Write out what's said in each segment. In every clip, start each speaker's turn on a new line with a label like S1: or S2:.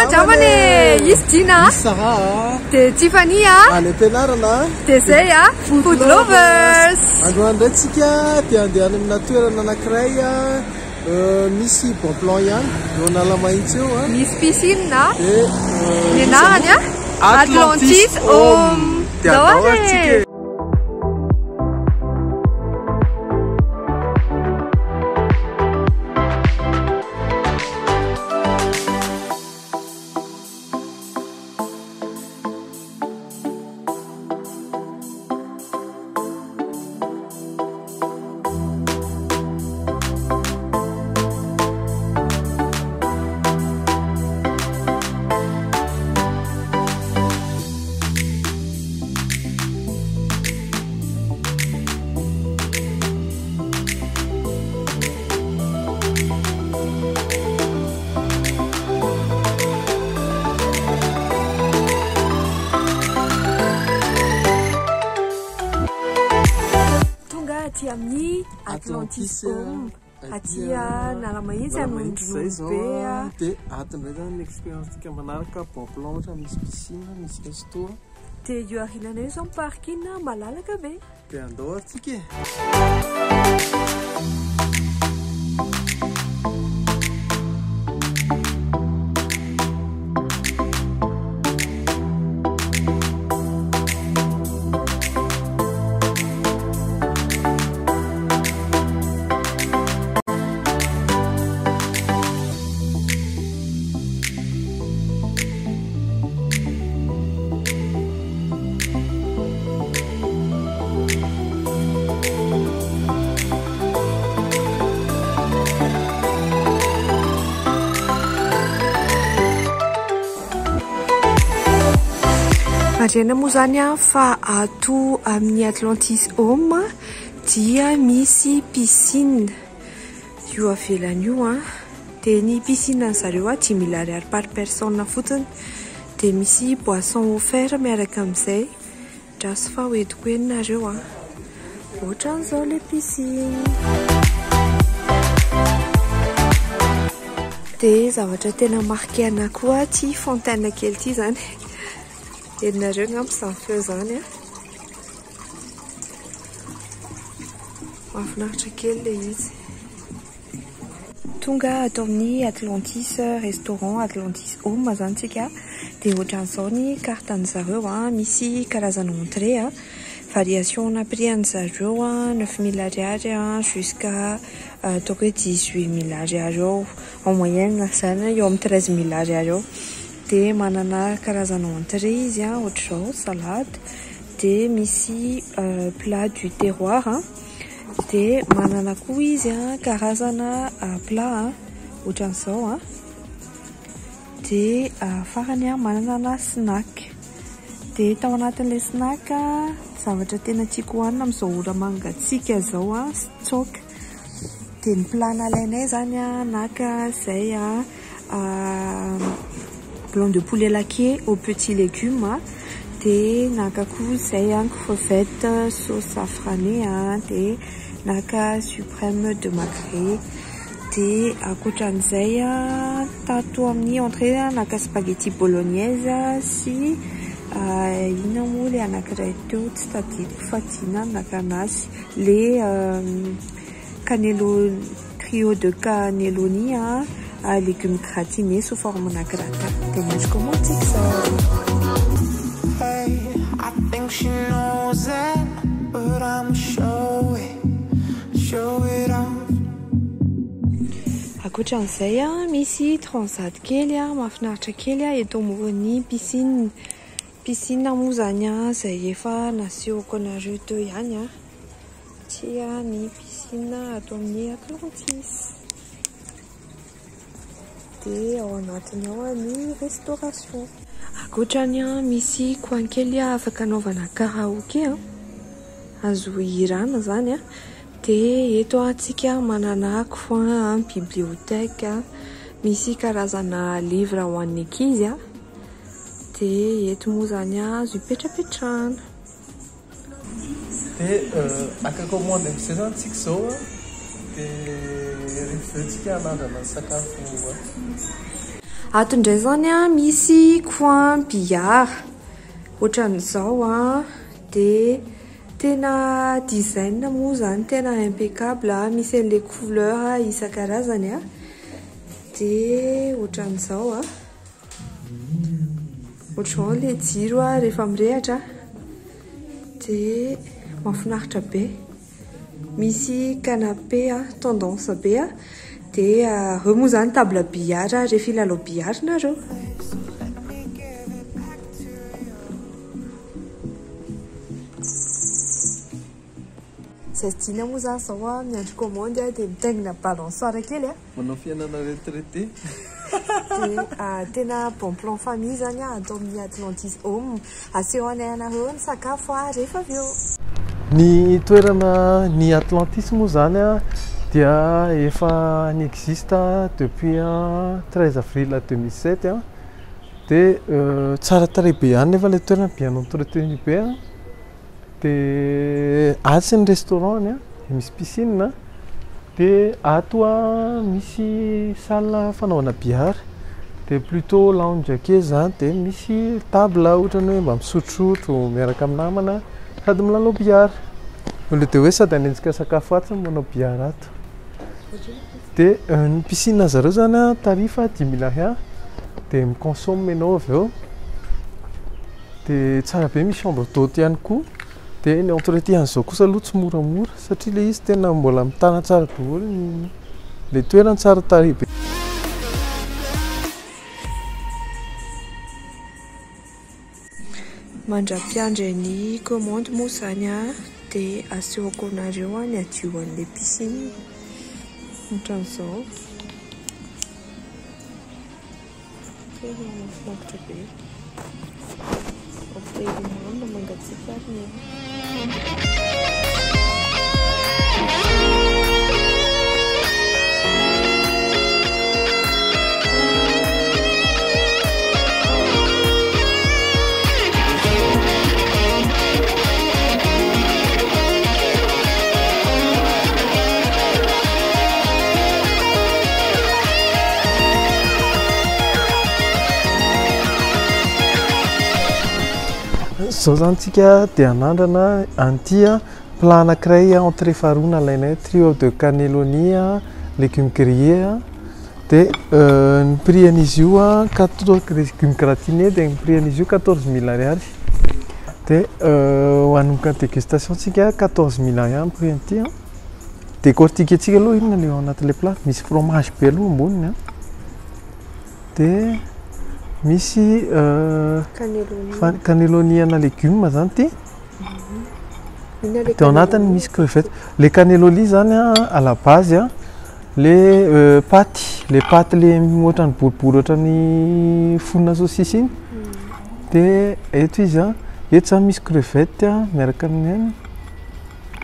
S1: Andramana e! Izy Dina a!
S2: Izy Sarah a!
S1: Dia Tiffany a!
S2: Any am-pianarana a!
S1: Dia izay a! Food Lovers!
S2: Androany indray tsika dia handeha any amina toerana anankiray misy bon plan ihany eo Analamahitsy eo a!
S1: Misy piscine a!
S2: Dia
S1: Ny anarany a!
S2: Atlantis Home! Dia andao ary tsika e!
S1: Tonga aty amin'ny Atlantis Home aty Analamahitsy Anondrobe.
S2: Dia ato indray zany ny expérience-ntsika manaraka bon plan ohatra misy piscine, misy resto.
S1: Dia io aoriananay izao ny parking malalaka be.
S2: Dia andao ary tsika e!
S1: Marihana moa izany fa ato amin'ny Atlantis Home dia misy piscine io avelany io an. Dia ny piscine an'i zareo a 5000 ariary par personne fotsiny. Dia misy boisson offert miaraka amin'izay. Andraso fa hoentiko eny nareo a. Ohatran'izao ilay piscine. Dia zavatra tena marqué anahy koa ity fontaine kely ity izany. Henonareo angamba izany feo izany a. Mahafinaritra kely ilay izy. Tonga ato amin'ny Atlantis restaurant Atlantis Home izany tsika dia ohatran'izao ny carte an'i zareo a, misy karazana entrée a, variation na prix an'i zareo a 9000 ariary a jusqu'à ataoko hoe 18000 ariary eo en moyenne izany eo amin'ny 13000 ariary eo, dia manana karazana entrée izy a ohatr'izao salade dia misy plat du terroir a. Dia manana koa izy a karazana plat ohatran'izao a. Dia farany a manana snack. Dia tao anatin'ilay snack zavatra tena tiako hohanina amin'izao ora mangatsiaka izao a tsoaka. Dia ny plat nalainay izany a naka izay a blanc de poulet laqué aux petits légumes dia naka koa izay a crevette sauce safranée dia naka suprême de magret dia ankoatran'izay a tato amin'ny entrée naka spaghetti bolognaise sy inona moa ilay anankiray teo tsy tadidiko fa tiana ny naka anazy ilay cannelloni trio de cannelloni a légumes gratinés sous forme na gratin dia miandry commande tsika izao.
S3: Hey, I think she knows it, but I'ma show it, show it off.
S1: Ankoatran'izay a misy transat kely a mahafinaritra kely a eto amoron'ny piscine. Piscine moa izany a izay efa nasehoko anareo teo ihany a. Tsia ny piscine ato amin'ny Atlantis. Dia ao anatiny ao ny restauration. Ankoatrany misy coin kely afaka anaovana karaoke, azo ihirana izany. Dia eto antsika manana coin bibliothèque, misy karazana livre ho an'ny ankizy. Dia eto moa izany azo ipetrapetrahana.
S2: Dia haka commande amin'izay izany tsika izao an, dia rehefa avy eo tsika hanandrana ny sakafo ato.
S1: Ato indray zany a misy coin billard ohatran'izao a, dia tena design moa zany tena impeccable a, misy an'le couleur isan-karazany a, dia ohatran'izao a, ohatr'izao le jiro a rehefa mirehatra, dia mahafinaritra be. Misy canapé a, tendance be a, dia ireo moa zany table billard rehefa hilalao billard nareo. Zay Dina moa zany zao a miandry commande a, dia mitaingina balançoire kely a.
S2: Manao fiainana retraité.
S1: Dia tena bon plan famille zany a atao amin'ny Atlantis Home. Aseho anay anareo ny sakafo a rehefa avy eo.
S2: Ny toerana ny Atlantis moa zany a dia efa ni-existe depuis 13 avril 2007 a, dia tsara tarehy be ihany nefa ilay toerana, bien entretenu be a, dia atsy ny restaurant-ny a, misy piscine, dia ato a misy salle fanaovana billard, dia plutôt lounge kely zany, dia misy table ohatrany hoe mba misotrosotro miaraka amin'ny namana sady milalao billard, au lieu de hoe sady hanenjika sakafo atsy no manao billard ato. Dia ny piscine zareo zany a tarif 10 000 ariary, dia mi-consomme ianao avy eo, dia tsara be, misy chambre d'hôte ihany koa, dia ny entretien an'izao kosa aloha tsy moramora satria ilay izy tena mbola mitana tsara daholo ny le toerana, tsara tarehy be.
S1: Mandra-piandry ny commande moa zany a, dia asehoko anareo a ny hadioan'ilay piscine ohatran'izao. Tena mahafinaritra be. Mampite-hihinana mangatsiaka ary ny andro.
S2: Zao zany tsika dia hanandrana an'ity plat anankiray entrée faharoa nalainay, trio de cannelloni légumes grillés, dia ny prix an'izy io a quatorze, légumes gratinés, dia ny prix an'izy io 14 000 ariary, dia ho hanomboka ny dégustation tsika, 14 000 ariary ny prix an'ity a. Décortiquer-tsika aloha inona le ao anatin'ilay plat, misy fromage be aloha amboniny a, dia misy
S1: Cannelloni.
S2: Cannelloni ana légume zany ty.
S1: Inona le
S2: dia ao anatiny
S1: cannelloni?
S2: Misy crevette. Le cannelloni zany a, à la base a, le pâte, le pâte le ohatran'ny boribory ohatran'ny fonona saucisse iny, dia eto izy a, eto zany misy crevette a miaraka amin'ny hena,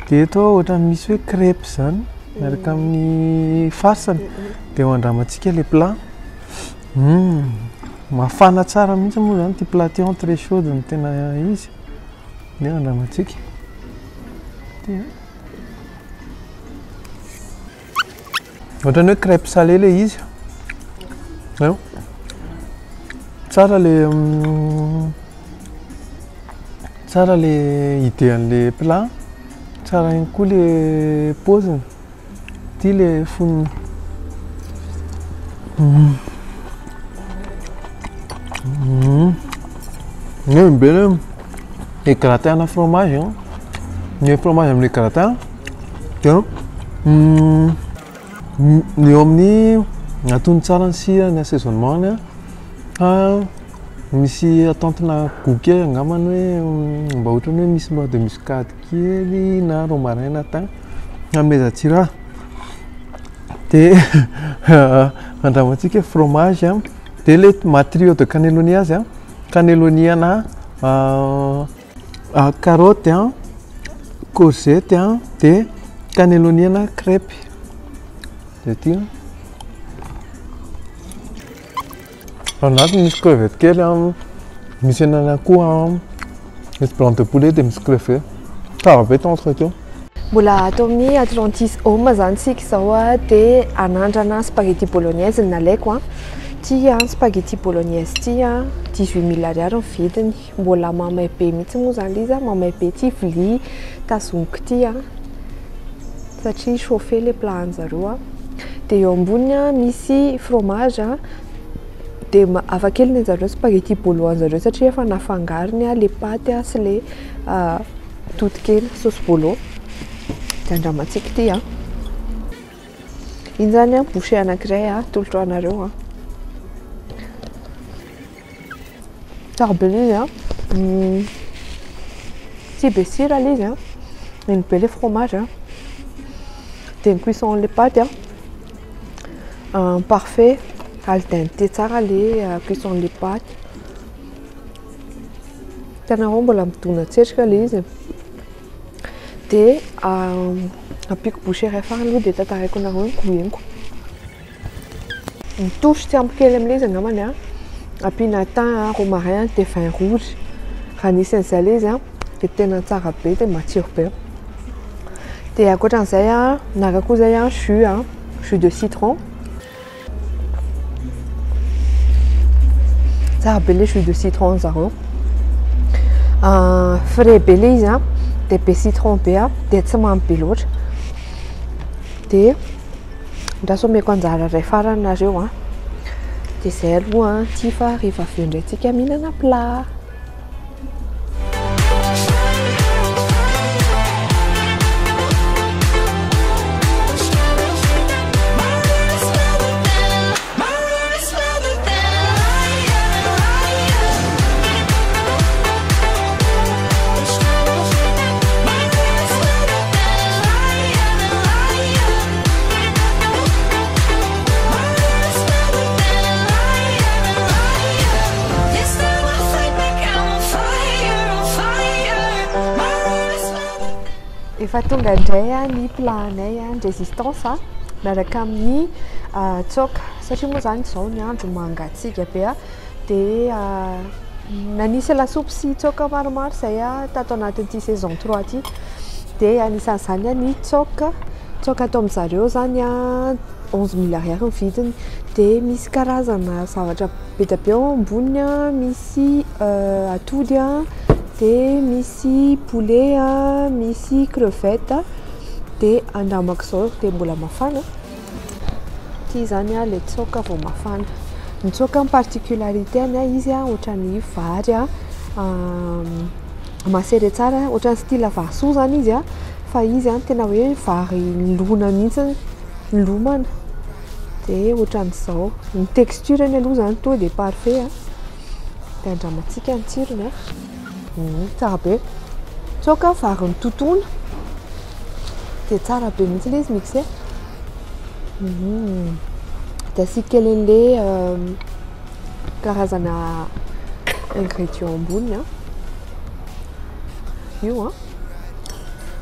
S2: dia eto ohatran'ny misy hoe crêpe zany miaraka amin'ny farce-ny, dia ho andramantsika le plat. Mafana tsara mihitsy moa zany ty plat ty, entrée chaude no tena izy, dia andramantsika ty a. Ohatran'ny hoe crêpe salé le izy. Eo. Tsara le idée an'le plat, tsara ihany koa le paoziny. Ty le fonony. Mamy be le gratin ana fromage an. Ny fromage amin'le gratin dia ny eo amin'ny atony tsara ny sira, ny assaisonnement-ny a, fa misy attente-na goût kely angambany hoe mba ohatrany hoe misy noix de muscade kely na romarin na thym hanomezan-tsiro azy. Dia andramantsika fromage a, dia le maha trio de cannelloni azy a, cannelloni ana carotte a, courgette a, dia cannelloni ana crêpe. Dia ty a. Ao anatiny misy crevette kely a, misy henan'akoho a, misy blanc de poulet dia misy crevette. Tsara be ty entrée ty.
S1: Mbola ato amin'ny Atlantis Home zany tsika izao a, dia anandrana spaghetti bolognaise ny nalaiko a. Ty a spaghetti bolognaise ty a 18 000 ariary ny vidiny. Mbola mamay be mihitsy moa zany le izy a, mamay be ty vilia tazomiko ty a, satria chauffé le plat an'zareo a. Dia eo amboniny a misy fromage a, dia hafa kely ny an'zareo spaghetti bolo an'zareo satria efa nafangarony a le pâte a sy le totokena sauce bolo. Dia andramantsika ity a. Iny zany a bouchée anankiray a atolotro anareo a. Tsara be le izy a. Tsy be sira le izy a. Eny be le fromage a. Dia ny cuisson le pâte a parfait, al dente tsara le cuisson le pâte. Hitanareo mbola midona-tsetroka le izy. Dia ampiako bouchée iray farany aloha dia tantaraiko anareo ny goût-ko. Ny touche tsy ampy kely amin'ilay izy angambany a, ampiana thym, romarin dia vin rouge. Raha nisy an'izay ilay izy a, dia tena tsara be dia matsiro be. Dia ankoatran'izay a, naka koa izay a jus a, jus de citron. Tsara be le jus de citron zareo. Frais be le izy a, dia be citron be a, dia tsy mamy be loatra. Dia andraso omeko anjara iray farany nareo a. Dia izay aloha ty fa rehefa avy eo indray tsika mihinana plat. Efa tonga indray a ny plat-nay a, ny résistance a, miaraka amin'ny tsoka, satria moa zany izao ny andro mangatsiaka be a, dia nanisy lasopy sy tsoka maromaro izay a tato anatin'ity saison 3 ity. Dia anisan'izany a ny tsoka, tsoka atao amin'zareo zany a 11 000 ariary ny vidiny. Dia misy karazana zavatra be dia be ao amboniny a, misy atody a, dia misy poulet a, misy crevette. Dia andramako izao dia mbola mafana. Ity zany a le tsoka vao mafana. Ny tsoka ny particularité-ny a, izy a ohatran'ny vary a macéré tsara, ohatran'ny style vary soa zany izy a, fa izy a tena hoe vary milona mihitsy, milomana. Dia ohatran'izao. Ny texture-ny aloha zany tonga dia parfait a. Dia andramantsika ny tsirony a. Tsara be. Tsoka vary nitotoana. Dia tsara be mihitsy ilay izy mixé. Dia asiako kely an'ilay karazana ingrédient amboniny a. Io a.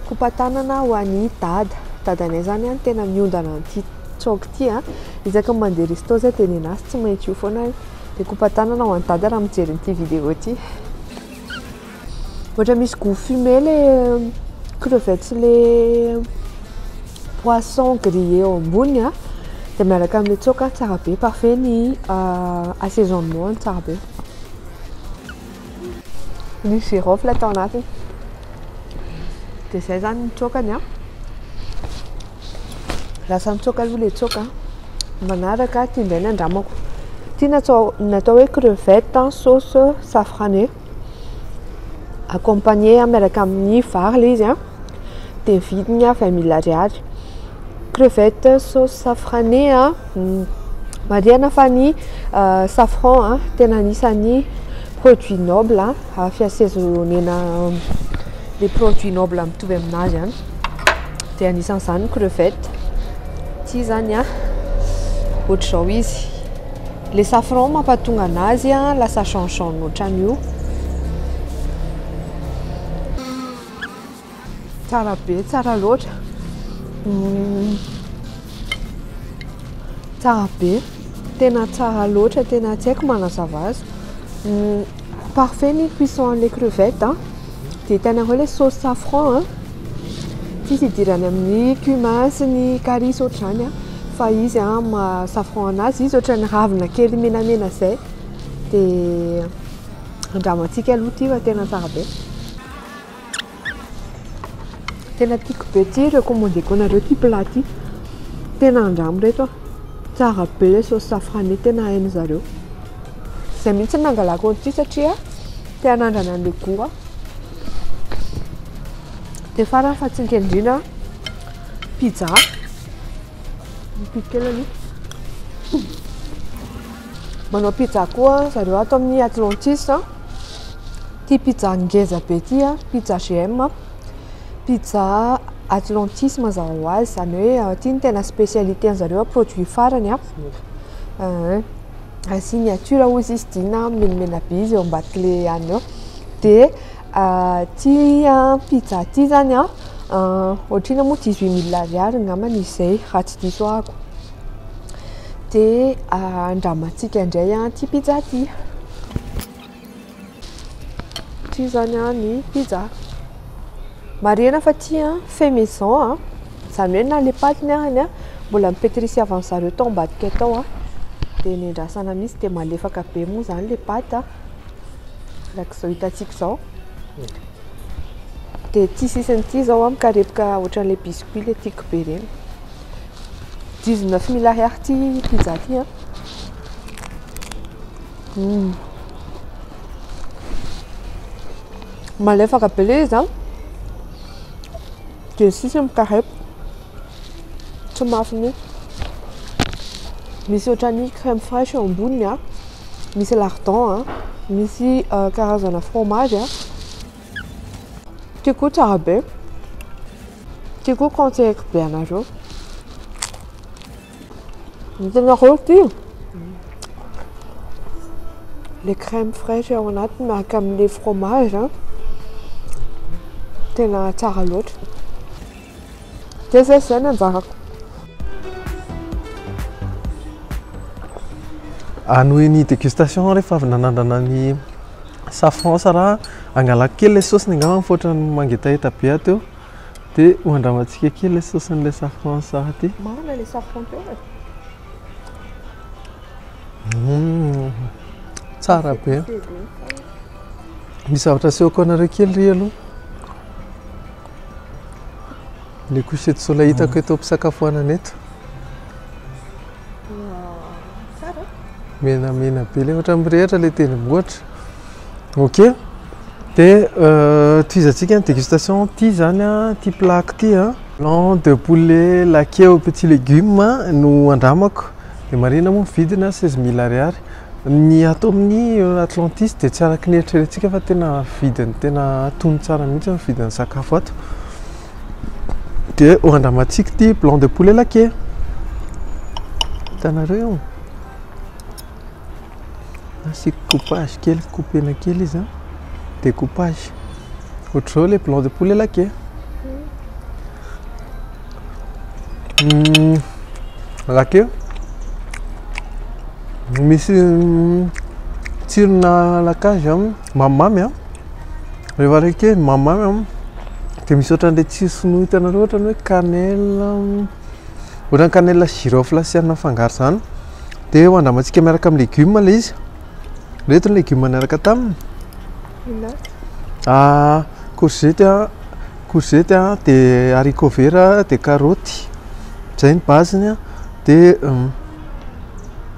S1: Kopa-tanana ho an'i Dada. Dadanay zany a tena miondana an'ity tsoka ity a. Isaky ny mandeha resto zay dia nenazy tsy maintsy io foana. Dia kopa-tanana ho an'i Dada raha mijery an'ity vidéo ity. Ohatra misy goût fumé le crevette sy le poisson grillé ao amboniny a. Dia miaraka amin'ilay tsoka tsara be, parfait ny assaisonnement tsara be. Misy girofle atao anatiny. Dia izay zany ny tsokany a. Lasa mitsoka aloha ilay tsoka. Manaraka ty indray ny andramako. Ty natao hoe crevette sauce safranée. Accompagné miaraka amin'ny vary ilay izy a. Dia ny vidiny a 20 000 ariary. Crevette sauce safranée a. Marihana fa ny safran a tena anisan'ny produit noble a, fiassaisonnena les produits nobles mitovy aminazy ihany. Dia anisan'izany ny crevette. Ty zany a ohatr'izao izy. Le safran mampatonga anazy a lasa jaune jaune ohatran'io. Tsara be, tsara loatra. Tsara be, tena tsara loatra, tena tsy haiko manazava azy. Parfait ny cuisson an'ilay crevette a. Dia hitanareo ilay sauce safran a. Tsisy idirany amin'ny cumin sy ny carry sy ohatr'izany a. Fa izy a ma safran anazy izy ohatran'ny ravina kely menamena zay. Dia andramantsika aloha ity fa tena tsara be. Tena tiako be ity, recommandeko anareo ity plat ity. Tena andramo reto a. Tsara be le sauce safranée, tena hainy zareo. Zay mihitsy no nangalako an'ity satria te hanandrana an'le goût aho. Dia farany fa tsy indrindra pizza. Mipiky kely aloha. Manao pizza koa zareo ato amin'ny Atlantis. Ity pizza ngeza be ity a, pizza GM. Pizza Atlantis mazava ho azy, izany hoe ity no tena spécialité an'zareo, produit farany a. Signature hoy izy dina menamena be izy eo ambadik'ilay hanina eo. Dia ity pizza ity zany a, ohatrina moa 18 000 ariary angambany izy izay raha tsy diso ahako. Dia andramantsika indray ity pizza ity. Ity zany ny pizza. Marihana fa ity fait maison, izany hoe na le pâte-ny arany mbola nipétrisiavan'ny zareo tao ambadika tao. Dia nendrasana mihitsy dia malefaka be moa zany le pâte arak'izao hitantsika izao. Dia ity sisiny ity izao mikarepoka ohatran'ilay biscuit le tiako be ireny. 19 000 ariary ity pizza ity. Malefaka be ilay izy a. Dia ny sisiny mikarepoka. Tsy mafy mihitsy. Misy ohatran'ny crème fraîche eo amboniny a. Misy lardon a. Misy karazana fromage a. Ity koa tsara be. Ity koa conseilleko be anareo. Hitanareo ity? Le crème fraîche ao anatiny miaraka amin'ilay fromage a. Tena tsara loatra. Dia zay zay ny anjarako.
S2: Hanohy ny dégustation rehefa avy nanandrana ny safran raha angalako kely ilay saosiny angamba fa ohatran'ny mangetaheta be aho teo. Dia ho andramantsika kely ilay saosin'ilay safran sara ity.
S1: Marina ilay safran teo e.
S2: Tsara be. Misy zavatra asehoko anareo kely ry aloha. Le coucher de soleil hitako eto am-pisakafoanana eto.
S1: Tsara.
S2: Menamena be le ohatra mirehitra le tendrombohitra. Ok. Dia tohizantsika ny dégustation ity zany a, ity plat ity a. Blanc de poulet laqué aux petits légumes no andramako. Dia marihina moa ny vidiny 16 000 ariary. Ny ato amin'ny Atlantis dia tsy araka ny eritreretintsika fa tena vidiny tena tony tsara mihitsy ny vidin'ny sakafo ato. Dia ho andramantsika ity blanc de poulet laqué. Hitanareo io? Asiako coupage kely, coupena kely izy a. Découpage. Ohatr'izao ilay blanc de poulet laqué. Laqué. Misy tsirona laquage mamimamy a. Rehefa laqué mamimamy a. Dia misy ohatran'ilay tsiro sinoa hitanareo ohatran'ny hoe cannelle, ohatran'ny cannelle girofle asiana mifangaro izany. Dia ho andramantsika miaraka amin'ny légume ilay izy. Ireto ny légume niaraka taminy. Courgette a, courgette a, dia haricot vert, dia karaoty. Izay ny base-ny a. Dia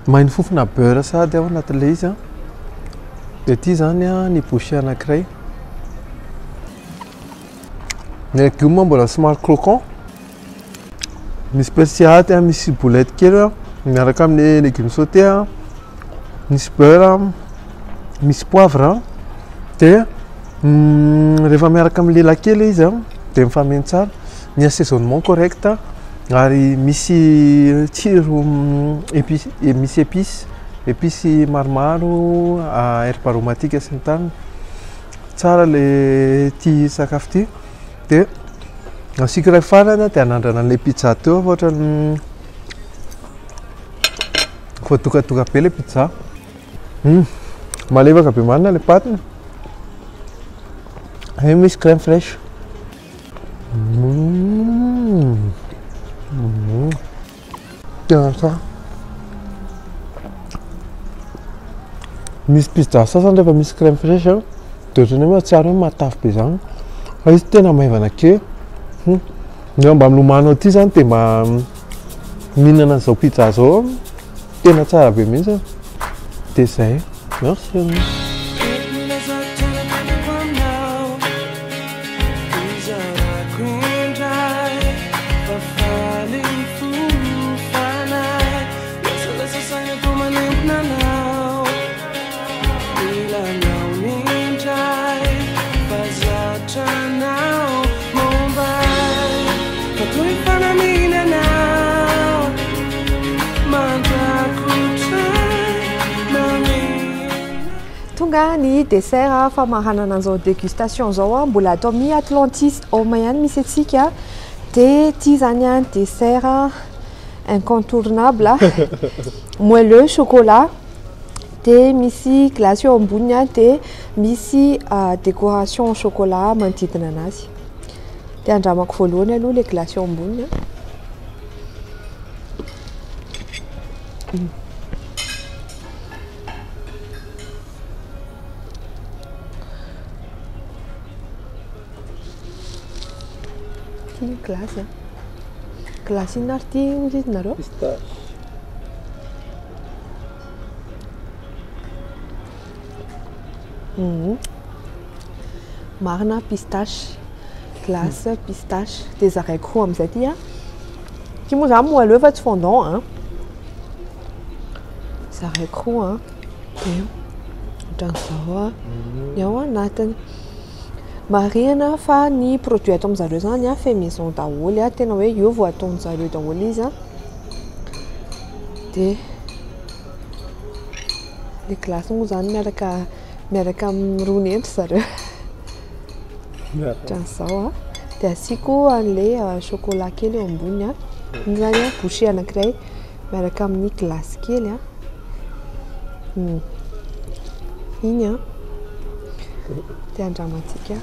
S2: mahay fofona beurre sahady ao anatin'ilay izy a. Dia ity izany a ny bouchée anankiray. Ny légume mbola somary croquant. Misy persillade, misy ciboulette kely miaraka amin'ny légumes sautés, misy beurre, misy poivre. Dia rehefa miaraka amin'ilay laqué ilay izy a, dia mifameno tsara. Ny assaisonnement correct ary misy tsiro épice, misy épice, épice maromaro, herbe aromatique sy ny tariny. Tsara ilay ity sakafo ity. Dia asiako iray farany dia hanandrana an'ilay pizza teo fa ohatran'ny voadokadoka be ilay pizza. Malefaka be marina ilay pâte-ny. Io misy crème fraîche. Tena tsara. Misy pizza sasany rehefa misy crème fraîche a, dia ohatran'ny hoe mahatsiaro hoe matavy be izany. Fa izy tena maivana kely. Ny mba milomano aty izany dia mba mihinana an'izao pizza izao tena tsara be mihitsy. Dia izay. Merci.
S1: Tonga ny dessert famaranana an'izao dégustation izao, mbola ato amin'ny Atlantis Home ihany misy antsika. Dia ity izany ny dessert incontournable, moelleux chocolat, dia misy glace eo amboniny, dia misy décoration chocolat manodidina anazy. Dia andramako voalohany aloha ilay glace eo amboniny. Ity ny glace. Glace inona ary ity hoy izy nareo?
S2: Pistache.
S1: Marina pistache. Glace pistache. Dia zaraiko roa amin'izay ity an. Ity moa izany moelleux fa tsy fondant an. Zaraiko roa an. Dia ohatran'izao an. Ny ao anatiny. Marihana fa ny produit ato amin'zareo izany an, fait maison daholo an, tena hoe eo vao ataon'zareo daholo izy an. Dia ilay glace moa izany miaraka miaraka amin'ny rony hendry zareo. Ohatran'izao an. Dia asiako an'ilay chocolat kely eo amboniny an. Iny izany an, bouchée anankiray miaraka amin'ny glace kely an. Iny an. Dia andramantsika.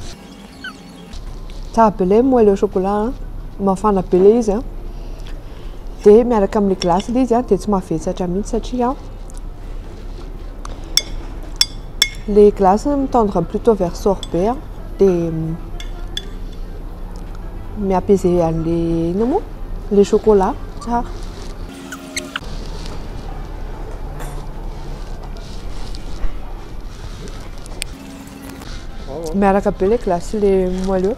S1: Tsara be ilay moelleux chocolat an. Mafana be ilay izy an. Dia miaraka amin'ilay glace ilay izy an, dia tsy mavesatra mihitsy satria ilay glace mi-tendre plutôt vers sorbet an. Dia mi-apaiser an'ilay inona moa? Ilay chocolat. Tsara. Miaraka be ilay glace sy ilay moelleux.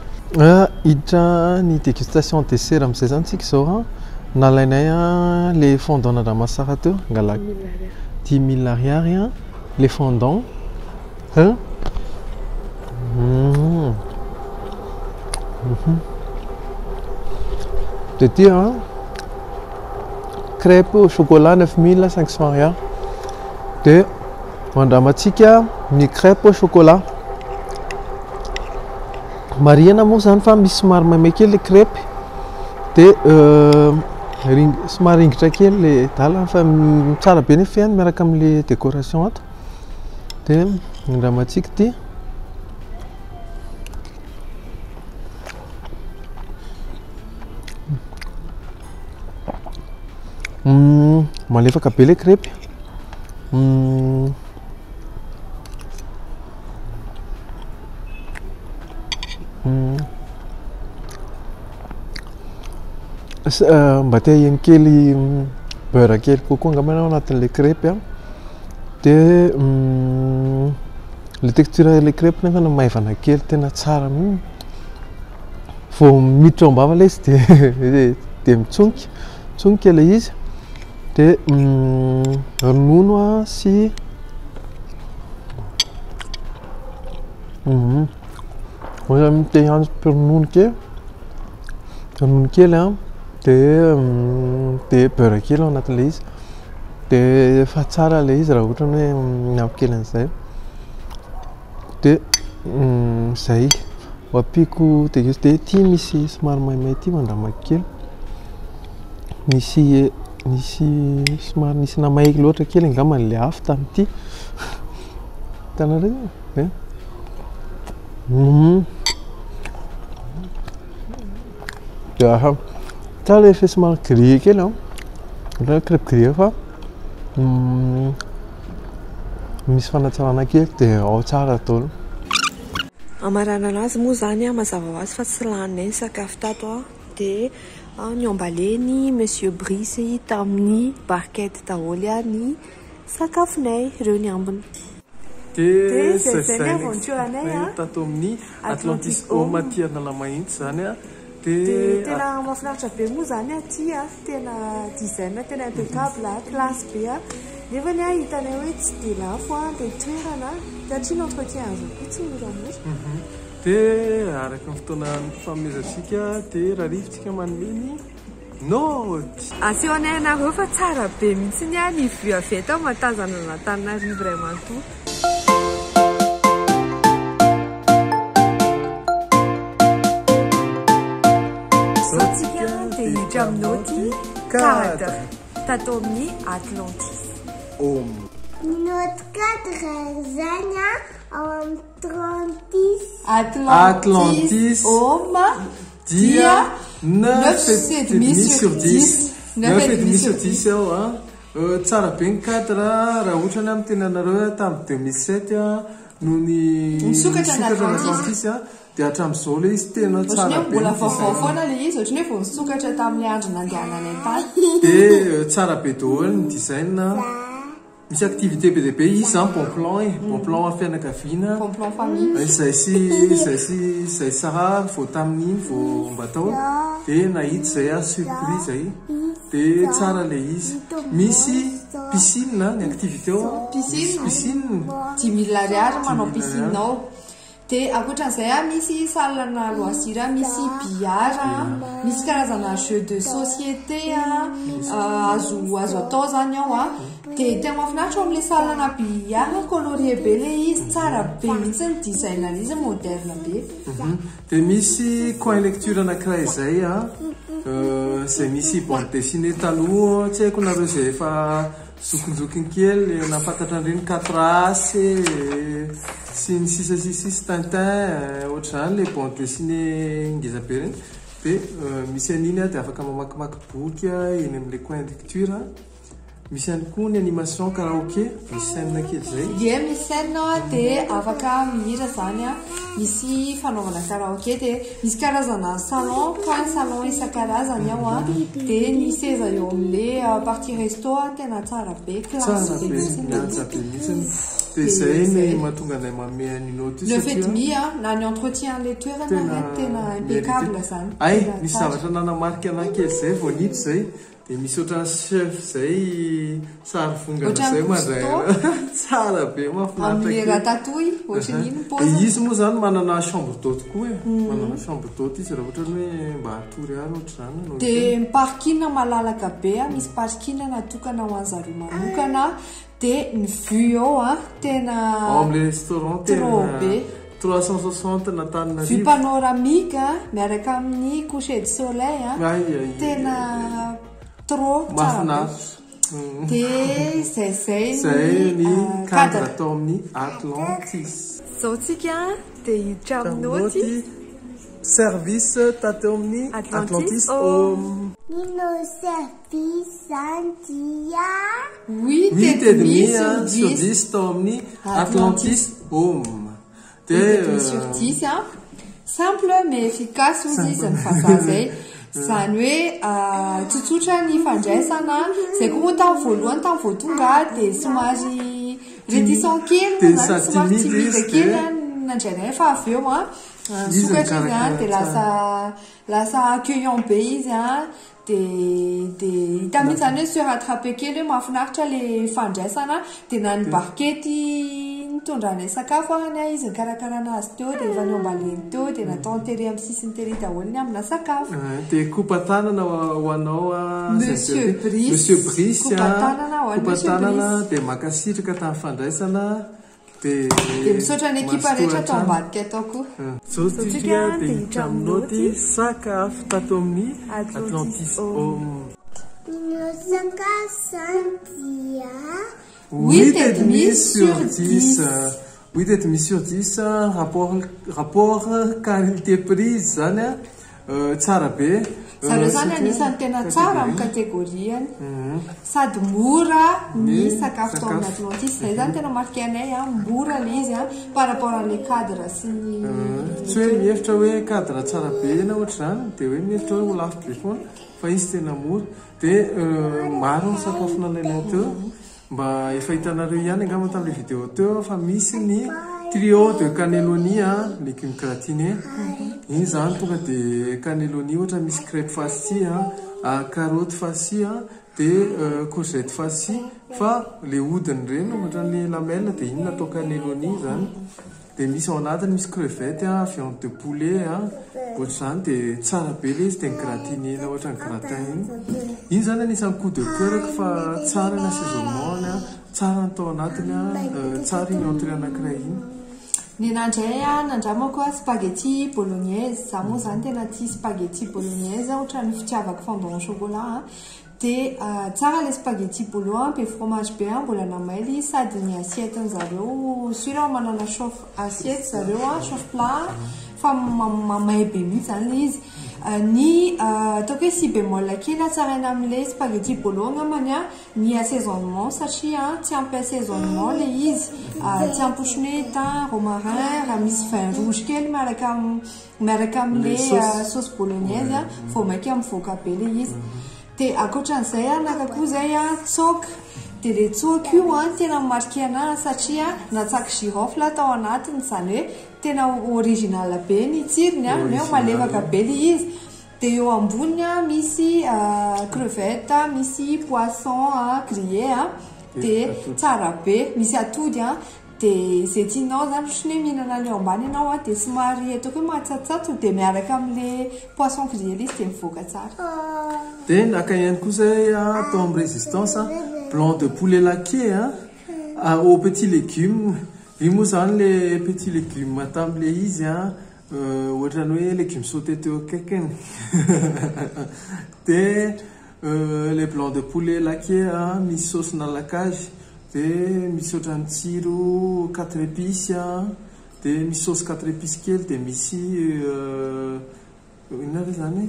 S2: Hiditra ny dégustation dessert amin'izay izany tsika izao an. Nalainay ilay fondant nandraman'i teo, ngalako 10 000 ariary ilay fondant. Dia ity an, crêpe au chocolat 9500 ariary. Dia andramantsika ny crêpe au chocolat. Marihana moa izany fa misy somary maimay kely ilay crêpe. Dia somary ringitra kely ilay dala fa tsara be nefa ihany miaraka amin'ilay décoration ato. Dia andramantsika ity. Malefaka be ilay crêpe. Mba te haheno kely beurre kely kokoa angamba ianao anatin'ilay crêpe an. Dia ilay texture ilay crêpe nefa maivana kely tena tsara mihitsy. Vao miditra ao am-bava ilay izy dia dia mitsonika, mitsonika ilay izy. Dia ronono an sy ohatran'ny te hiantso ronono kely, ronono kely an, dia dia beurre kely ao anatin'ilay izy. Dia efa tsara ilay izy raha ohatra hoe miampy kely an'izay. Dia izay. Ho ampiako déguste. Dia ity misy somary maimay ity mandramako kely. Nisy nisy somary nisy namay loatra kely angamba ilay afo tamin'ity. Hitanareo e? Dia tsara ilay effet somary grillé kely an. Ohatran'ny hoe crêpe grillée fa misy fanatsarana kely dia ao tsara daholo.
S1: Hamaranana azy moa izany mazava ho azy fa tsy laninay ny sakafo tato dia ni-emballer-n'i Monsieur Brice tamin'ny barquette daholo ny sakafonay, ireo ny ambiny.
S2: Dia
S1: Dia
S2: izay
S1: izay izay
S2: izay
S1: ny
S2: ny
S1: aventure anay a.
S2: tato amin'ny
S1: Atlantis
S2: Atlantis Home
S1: Home.
S2: aty Analamahitsy izany a.
S1: Dia
S2: Dia
S1: tena mahafinaritra be moa izany aty a, tena design tena impeccable a, classe be a. Nefany a hitanay hoe tsy dia lafo a ilay toerana satria ny entretien azy koa tsy moramora.
S2: Dia araka ny fotoana nifanomezantsika dia rarivontsika manome ny naoty.
S1: Aseho anay anareo fa tsara be mihitsy ny vue avy eto mahatazana an'Antananarivo iray manontolo. Izao tsika dia hiditra amin'ny naoty cadre tato amin'ny Atlantis.
S2: Home.
S4: Ny naoty cadre izany ao amin'ny Atlantis.
S2: Atlantis
S1: Home
S2: dia
S1: neuf
S2: neuf
S1: et
S2: et
S1: demi
S2: demi
S1: sur
S2: sur
S1: dix.
S2: dix.
S1: Neuf
S2: Neuf
S1: et
S2: et
S1: demi
S2: demi
S1: sur
S2: sur dix ao a. Tsara be ny cadre raha ohatra ny amin'ny tenanareo tamin'ny 2007 no ny
S1: Nisokatra ny
S2: nisokatra ny
S1: Atlantis.
S2: Atlantis a, dia hatramin'izao ilay izy tena
S1: Ohatran'ny
S2: tsara
S1: hoe
S2: be
S1: mbola
S2: ny
S1: vaovao
S2: design.
S1: foana ilay izy, ohatran'ny hoe vao nisokatra tamin'ilay andro nandehananay tany.
S2: Dia tsara be daholo ny design. Misy activité be dia be izy zany, bon plan e, bon plan amin'ny fianakaviana.
S1: Bon plan famille.
S2: Izay sy izay sy izay Sarah vao tamin'iny vao mba tao dia nahita izay aho surprise zay. Dia tsara ilay izy. Misy piscine ny activité ao.
S1: Piscine.
S2: Misy piscine.
S1: 5000 ariary manao
S2: 5000
S1: piscine
S2: ariary.
S1: ao. Dia ankoatran'izay a, misy salle na loisir, misy billard, misy karazana jeu de société a, azo atao zany ao a. Dia tena mahafinaritra ao amin'ilay salle na billard, colorié be ilay izy, tsara be mihitsy ny design an'izy, moderne be.
S2: Dia misy coin lecture anankiray izay a, izay misy bande dessinée taloha, tsy haiko nareo izay efa zokinjokiny kely nahafantatra an'ireny 4 As sy ny sisa sy sisa, Tintin, ohatr'izany ilay bande dessinée ngeza be ireny. Dia misy an'iny a, dia afaka mamakimaky boky eny amin'ilay coin lecture. Misy ihany koa ny animation karaoké, misy scène kely izay.
S1: Ie, misy scène a, dia afaka mihira zany a, misy fanaovana karaoké, dia misy karazana salon, coin salon isan-karazany ao a, dia ny seza eo amin'ilay partie resto a, tena tsara be, classe
S2: Tsara
S1: be
S2: be,
S1: mihitsy.
S2: mihaja be mihitsy. Dia izay ny mahatonga anay manome an'io naoty io
S1: Neuf et
S2: satria
S1: demi a, na ny entretien an'ilay toerana
S2: tena
S1: a, tena impeccable
S2: mérité.
S1: zany.
S2: Ay,
S1: Tena
S2: misy
S1: tsara.
S2: zavatra nanamarika anahy kely izay vao niditra izay. Dia misy ohatran'ny chef izay sary vongana
S1: Ohatran'ny
S2: izay mandray.
S1: Cousteau.
S2: Tsara be, mahafinaritra
S1: Amin'ilay
S2: kely.
S1: ratatouille, ohatran'iny
S2: Dia
S1: paoziny.
S2: izy moa zany manana chambre d'hôte koa e. Manana chambre d'hôte izy raha ohatra hoe mba hatory any ohatr'izany no
S1: Dia ny parking malalaka be a, misy parking natokana ho an'zareo manokana. Dia ny vue ao a, tena
S2: Ao amin'ilay restaurant tena
S1: trop be.
S2: 360 n'Antananarivo.
S1: Vue panoramique a, miaraka amin'ny coucher de soleil a.
S2: Ay, ay, ay.
S1: Tena trop tsara be.
S2: Mahafinaritra.
S1: Dia izay izay
S2: Izay ny cadre
S1: cadre.
S2: atao amin'ny Atlantis.
S1: Izao tsika dia hiditra amin'ny naoty
S2: Naoty service tato amin'ny
S1: Atlantis
S2: Atlantis
S1: Home.
S2: Home.
S4: Ny naoty service zany dia
S1: Huit
S2: Huit
S1: et
S2: et
S1: demi
S2: demi
S1: sur
S2: sur
S1: dix.
S2: dix tao amin'ny
S1: Atlantis
S2: Atlantis Home. Dia,
S1: Huit et demi sur dix a. Simple mais efficace hozy izy ny vazaha zay. Izany hoe tsotsotra ny fandraisana. Izay koa moa tamin'ny voalohany, tamin'ny vao tonga dia somary réticent kely moa
S2: Dia
S1: zany,
S2: sady
S1: somary
S2: timide
S1: timide
S2: izy,
S1: kely
S2: dia
S1: a, nandray fa avy eo a,
S2: Izy
S1: nisokatra izy a,
S2: nikarakara
S1: dia
S2: tsara.
S1: lasa accueillant be izy a, dia hita mihitsy zany hoe se rattraper kely hoe mahafinaritra ilay fandraisana. Dia na ny barquette nitondranay sakafo any a, izy nikarakara anazy teo, dia efa niombaleny teo, dia natao tery amin'ny sisiny tery daholo ny amina sakafo.
S2: Dia kopa-tanana ho anao a,
S1: Monsieur
S2: zay teo.
S1: Brice.
S2: Monsieur Brice a,
S1: Kopa-tanana ho an'i Monsieur
S2: kopa-tanana,
S1: Brice.
S2: dia mankasitraka tamin'ny fandraisana. Dia
S1: Dia misaotra ny ekipa
S2: mazotoa
S1: rehetra tao
S2: hatrany.
S1: ambadika tao koa.
S2: Zao tsika dia hiditra amin'ny naoty sakafo tato amin'ny
S1: Atlantis
S2: Atlantis
S1: Home.
S2: Home.
S4: Ny naoty sakafo zany dia
S2: Huit et demi sur dix. Huit et demi sur dix, rapport qualité prix zany a, tsara be.
S1: Zareo zany anisan'ny tena tsara amin'ny catégorie-ny. Sady mora ny sakafo tao amin'ny Atlantis. Izay zany tena marqué anay a, mora ilay izy a par rapport an'ilay cadre sy ny.
S2: Tsy hoe mihevitra hoe cadre tsara be na ohatr'izany dia hoe mihevitra hoe ho lafo be foana fa izy tena mora. Dia maro ny sakafo nalainay teo. Mba efa hitanareo ihany angamba tamin'ilay vidéo teo fa misy ny trio de cannelloni a, légumes gratinés. Iny izany tonga dia cannelloni ohatra misy crêpe farcie a, carotte farcie a, dia courgette farcie fa ilay hodiny ireny ohatran'ny lamelle dia iny natao cannelloni izany. Dia misy ao anatiny misy crevette a, viande de poulet a, ohatr'izany dia tsara be ilay izy dia ni-gratiner-na ohatran'ny gratin iny. Iny izany anisan'ny coup de coeur-ko fa tsara ny assaisonnement-ny a, tsara ny tao anatiny a, tsara iny entrée anankiray iny.
S1: Ny anah indray a, nandramako a spaghetti bolognaise, za moa izany tena tia spaghetti bolognaise ohatran'ny fitiavako fondant au chocolat a. Dia tsara ilay spaghetti bolo an, be fromage be an, mbola namaily sady ny assiette zareo sur manana chauffe assiette zareo an, chauffe plat fa mamay be mihitsy zany ilay izy. Ny ataoko hoe si bémol kely hatsaraina amin'ilay spaghetti bolo angambany an, ny assaisonnement satria tsy ampy assaisonnement ilay izy, tsy ampy ohatran'ny hoe thym, romarin, raha misy vin rouge kely miaraka Miaraka amin'ilay sauce bolognaise vao mainka mivoaka be ilay izy. Dia ankoatran'izay a, naka koa izay a tsoaka. Dia ilay tsoaka io a tena mi-marquer anahy satria natsaky girofle tao anatiny, izany hoe tena original be ny tsirony a, ny hoe malefaka be ilay izy. Dia eo amboniny a misy crevette, misy poisson grillé a, dia tsara be, misy atody a. Dia izay tianao izany ohatran'ny hoe mihinana an'ilay ao ambany ianao an, dia somary ataoko hoe mahatsatsato dia miaraka amin'ilay poisson grillé ilay izy dia mivoaka tsara.
S2: Dia naka ihany koa izay tao amin'ny Résistance blanc de poulet laqué aux petits légumes. Io moa izany ilay petits légumes tamin'ilay izy an, ohatran'ny hoe légumes sautés teo akaikiny. Dia ilay blanc de poulet laqué misy sauce-na laquage. Dia misy ohatran'ny tsiro quatre épices an, dia misy sauce quatre épices kely dia misy inona re izany e?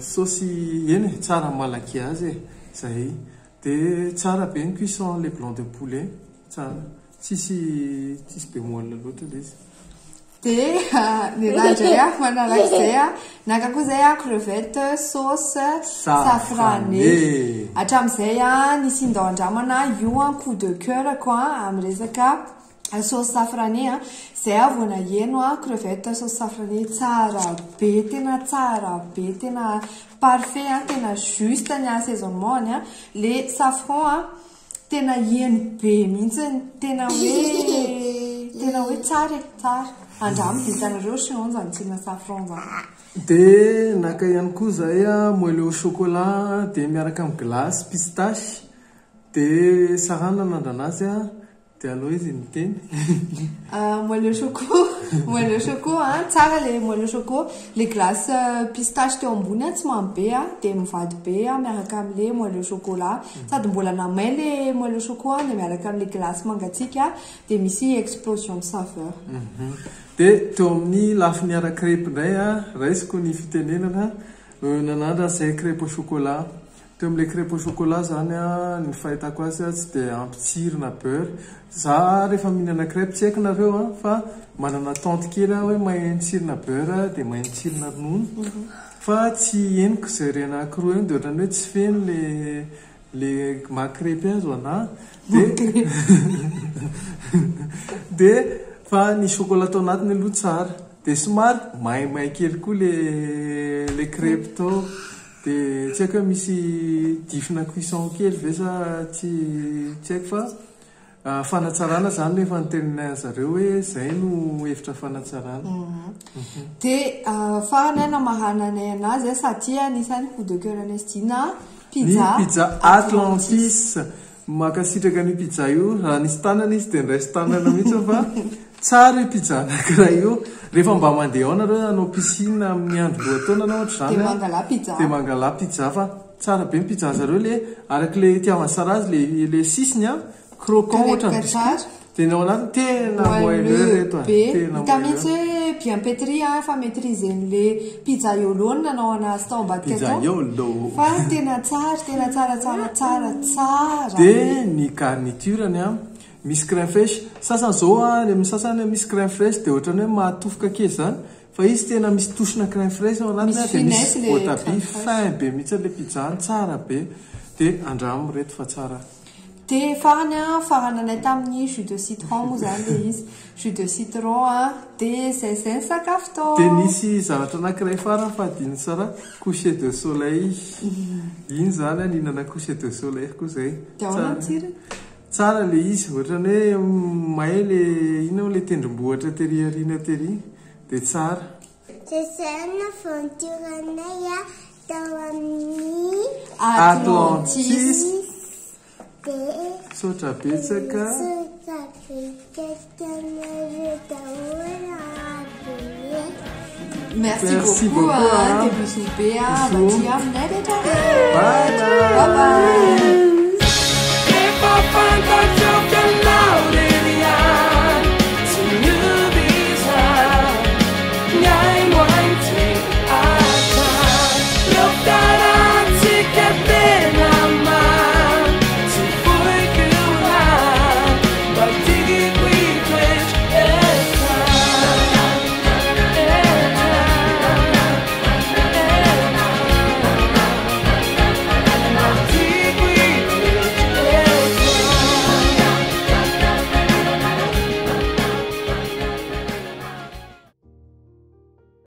S2: Saosy eny e, tsara malaky azy e, izay. Dia tsara be ny cuisson an'ilay blanc de poulet, tsara. Tsisy tsisy bémol loatra ilay izy.
S1: Dia ny anahy indray an, manarak'izay an, naka koa izay an crevette sauce safranée. Hatramin'izay an, nisy indao andramana io an coup de coeur-ko an amin'ny resaka sauce safranée an. Izay aho vao naheno an crevette sauce safranée tsara be, tena tsara be, tena parfait an, tena juste ny assaisonnement-ny an. Le safran an. Tena heno be mihitsy, tena hoe tena hoe tsara e, tsara. Andramo dia hitanareo sinon izany tsirona safran izany.
S2: Dia naka ihany koa izahay moelleux au chocolat dia miaraka amin'ny glace pistache dia Sarah nanandrana azy Dia aleo izy miteny.
S1: Moelleux choco, moelleux choco an, tsara le moelleux choco, le glace pistache teo ambony an tsy mamy be an, dia mivady be an miaraka amin'le moelleux chocolat, sady mbola namay le moelleux choco an dia miaraka amin'le glace mangatsiaka dia misy explosion de saveur.
S2: Dia teo amin'ny lafiny ara-crêpe indray an, raisiko ny fitenenana, nanandrana izay crêpe au chocolat. Teo amin'ilay crêpe au chocolat zany an, ny fahitako azy tsy dia ampy tsiro na beurre. Za rehefa mihinana crêpe tsy haiko nareo an, fa manana attente kely aho hoe mahay ny tsirona beurre dia mahay ny tsirona ronono. Fa tsy henoko izay re anankiroa iny dia ohatran'ny hoe tsy feno le le maha crêpe azy ho anà. Dia dia fa ny chocolat tao anatiny aloha tsara. Dia somary maimay kely koa le le crêpe tao. Dia tsy haiko hoe misy difina cuisson kely ve sa tsy tsy haiko fa fanatsarana izany no efa noteneninay an'zareo hoe izay no hevitra fanatsarana.
S1: Dia farany namarananay anazy sady anisan'ny coup de coeur anay sy Dina, pizza
S2: Ny pizza Atlantis. Mankasitraka an'io pizza io, raha nisy tanana izy dia niraisin tanana mihitsy fa tsara io pizza anankiray io. Rehefa mba mandeha ao nareo hanao piscine amin'ny andro lohataona na ohatr'izany
S1: Dia mangalà pizza.
S2: Dia mangalà pizza fa tsara be ny pizza zareo le araka le itiavan'i Sarah azy le le sisiny an, croquant ohatran'ny
S1: Karepoka
S2: biscuit.
S1: tsara.
S2: Tena ao anatiny tena moelleux reto a.
S1: be.
S2: Tena
S1: Hita
S2: moelleux.
S1: mihitsy hoe bien pétri a, efa maîtriser-n'le pizzaiolo no nanao anazy tao ambadika tao.
S2: Pizzaiolo.
S1: Fa tena tsara, tena tsara tsara tsara tsara.
S2: Dia ny garniture-ny a, misy crème fraîche. Sasany izao a, any amin'ny sasany misy crème fraîche dia ohatran'ny hoe mahatofoka kely izany. Fa izy tena misy touche-na crème fraîche ao anatiny
S1: Misy
S2: a, dia misy
S1: finesse le
S2: voatabia
S1: crème fraîche.
S2: fin be mihitsy ilay pizza-ny, tsara be. Dia andramo ireto fa tsara.
S1: Dia farany a, farananay tamin'ny jus de citron moa izany ilay izy. Jus de citron a, dia izay izay ny sakafo tao.
S2: Dia nisy zavatra anankiray farany fa adinon'i Sarah, coucher de soleil. Iny izany a, nihinana coucher de soleil koa izay.
S1: Dia ahoana ny tsirony?
S2: Tsara ilay izy, ohatran'ny hoe may ilay, inona moa ilay tendrombohitra tery aoriana tery, dia tsara.
S4: Izay izay ny aventure-nay tao amin'ny
S2: Atlantis.
S4: Dia
S2: Misaotra betsaka.
S4: misaotra betsaka anareo daholo aby e.
S1: Merci,
S2: Merci
S1: beaucoup,
S2: beaucoup,
S1: hein.
S2: hein.
S1: Dia bisous be a,
S2: Bisous.
S1: aty aminay rehetra rehetra.
S2: Bye bye.
S1: Bye bye.
S3: Efa fanta